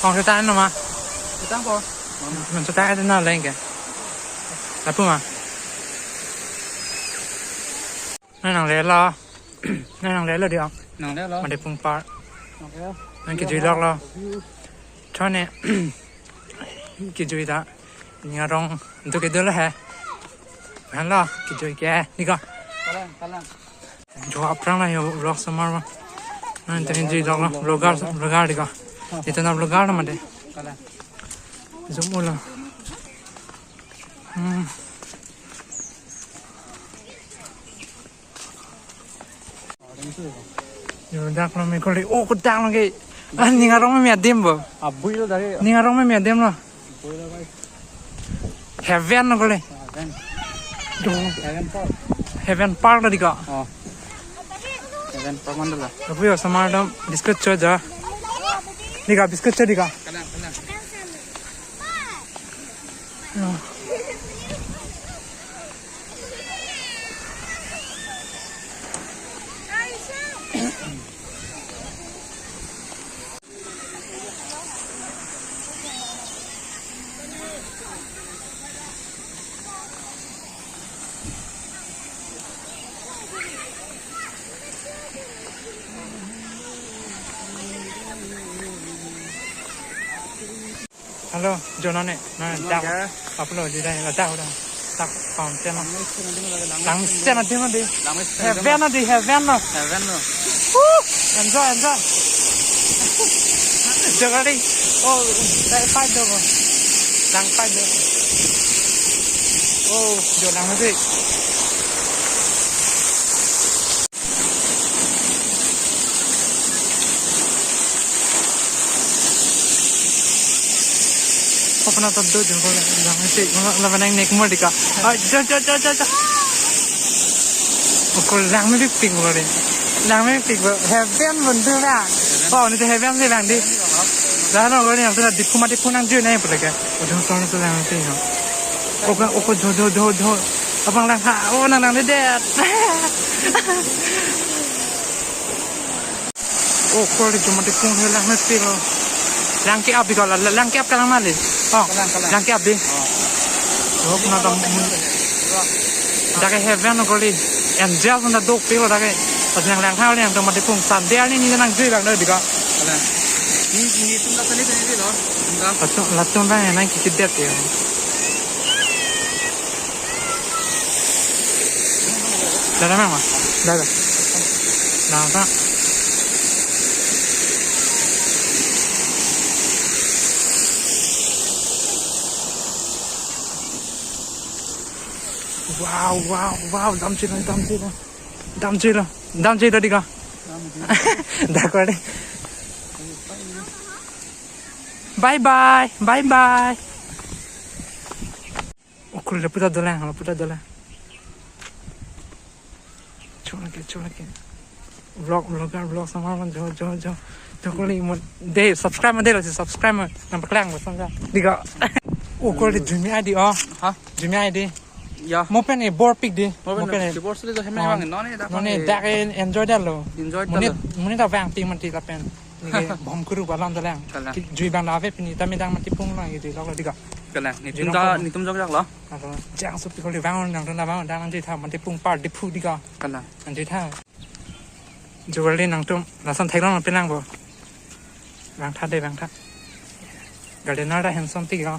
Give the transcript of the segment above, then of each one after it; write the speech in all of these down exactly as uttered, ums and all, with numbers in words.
Kong seta no ma? Seta ko? Non seta ada na leng ke. Lapu ma? Nang nanglelo. Nang nanglelo di ong. Nanglelo. Mate pung par. Nanglelo. Nang kejui lok lo. Chone. Kejui ta. Ning arong tu ke dolo he. Halo, kejui ke. Di ko. Kalang, kalang. Jo aphrang la yo vlog samar ma. Nang tadi jui lok lo. Vlogger, vlogger di ko. Ito na vlogger na mate. Kalang. Zoom ulo. Hmm. Yo, dak lo me koli. Oh, ko dak lo ke. Ah, ning arong me adim bo. Abui lo dari. Ning arong me adim lo. Abui lo, guys. Heaven lo koli. Heaven. Duh. Heaven Park. Heaven Park lo di ko. Oh. Heaven Park mana lo? Abui yo samar dam biscuit cho ja. Di ko biscuit cho di ko. Kalang, kalang. Yo. Halo, jo non ne, non ne, dak. Apa lo, di dak, dak, dak. Dak, fountain lo. Langsen adim lo di. Heaven lo di, heaven lo. Heaven lo. Woo! Enjoy, enjoy. Jaga di. Oh, dak pai do. Lang pai do. Oh, jo lang di. Apna ta do jongkol lang si, laban nang nek mor di ko. Ah, ja, ja, ja, ja, ja. Oko lang mepik pik mor di. Lang mepik pik bo. Heaven bon tu la. Oh, ni te heaven si lang di. Dah no, ko ni yang tu la di kuma di punang jun nai pula ke. Ujung son tu lang si no. Oko, oko jo, jo, jo, jo. Abang lang ha. Oh, nang nang di det. Oh, kori cuma di pung he lang mepik lo. Lang ke-ap di ko la, lang ke-ap kalang mali. Oh, kalang, kalang. Lang ke-ap di. Oh. Oh, kuna dam. Dak ke heaven lo koli. Angel pun ta dopik lo dak ke. Pas nang lang thau yang cuma di pung sandal ni ni nang jui bang di ko. Kalang. Ni, ni tum la sandal ni lo. Tum la. Latum, latum bang nang kiki det ya. Dada memang. Dada. Dada. Wow, wow, wow, damji lo, damji lo. Damji lo, damji lo di ko. Dak ko di. Bye bye, bye bye. Okur lapu ta dolang, lapu ta dolang. Chulake, chulake. Vlog, vlogger, vlog samar man jo, jo, jo. Jo koli mo de subscribe ma de lo si subscribe ma. Nang paklang mo samja. Di ko. Okur di jumi ai di oh. Ha? Jumi ai di. Ya. Mo pen e bor pik di. Mo pen e bor sele jo hemai bang. Non ne dak. Non ne dak enjoy dalo. Enjoy dalo. Mo ne ta vang pik man ti lapen. Nike bom kuru balon dolang. Kalang. Jui bang ave pini ta midang mati pung lang gitu lo di ko. Kalang. Ni tum ta, ni tum jok jak lo. Ako jang supi koli bang nang tum bang dang nanti tha mati pung par di phu di ko. Kalang. Nanti tha. Jewel di nangtum lason theklong lo pelang bo. Bang tha de bang tha. Gardener ta handsome ti ko.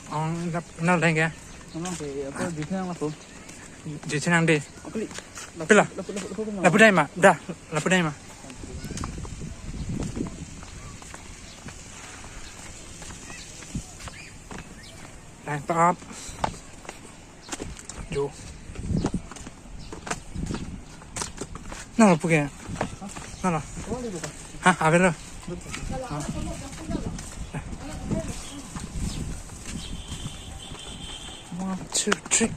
Ong lap na leng ke. Nang ke apa bisnes apa? Jichinang di. Pila? Lapu dai ma. Da, lapu dai ma. Line up. Jo. Na lapu ke. Na la. Ha, avelo. Ha. One, two, three.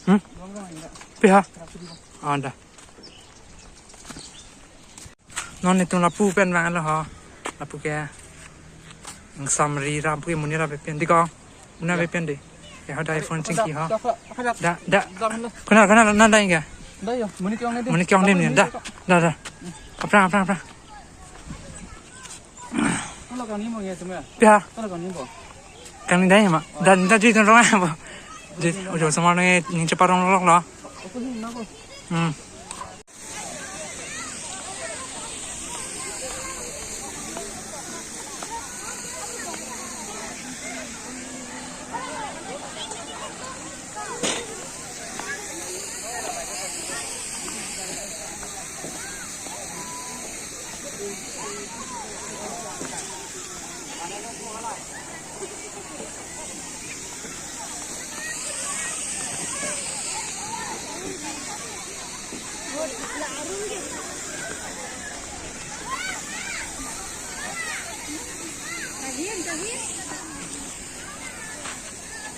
Hmm? Pi ha? Anda. Non netum lapu pen vanglo ho. Lapu ke. Ang samri ram pu ke monit ave pen di ko. Monit ave pen di. Ya, hodai phone chingki ho. Da, da. Kona, kona, na dai ga. Dai yo, monit ke-ong ne de. Monit ke-ong ne, da. Da, da. Aphrang, aphrang, aphrang. Kalo kangni mo ya, semua. Ya. Kalo kangni mo. Kangni dai ma. Da, da, jui tun rong bo. Jui, ojo osomar ne, ning cheparong lok lo. Opo ni na bo. Hmm.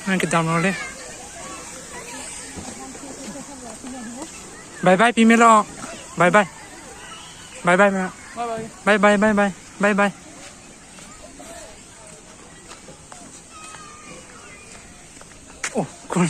Nang kedam lo le. Bye bye, pimelo. Bye bye. Bye bye, ma. Bye bye. Bye bye, bye bye. Bye bye. Oh, cool.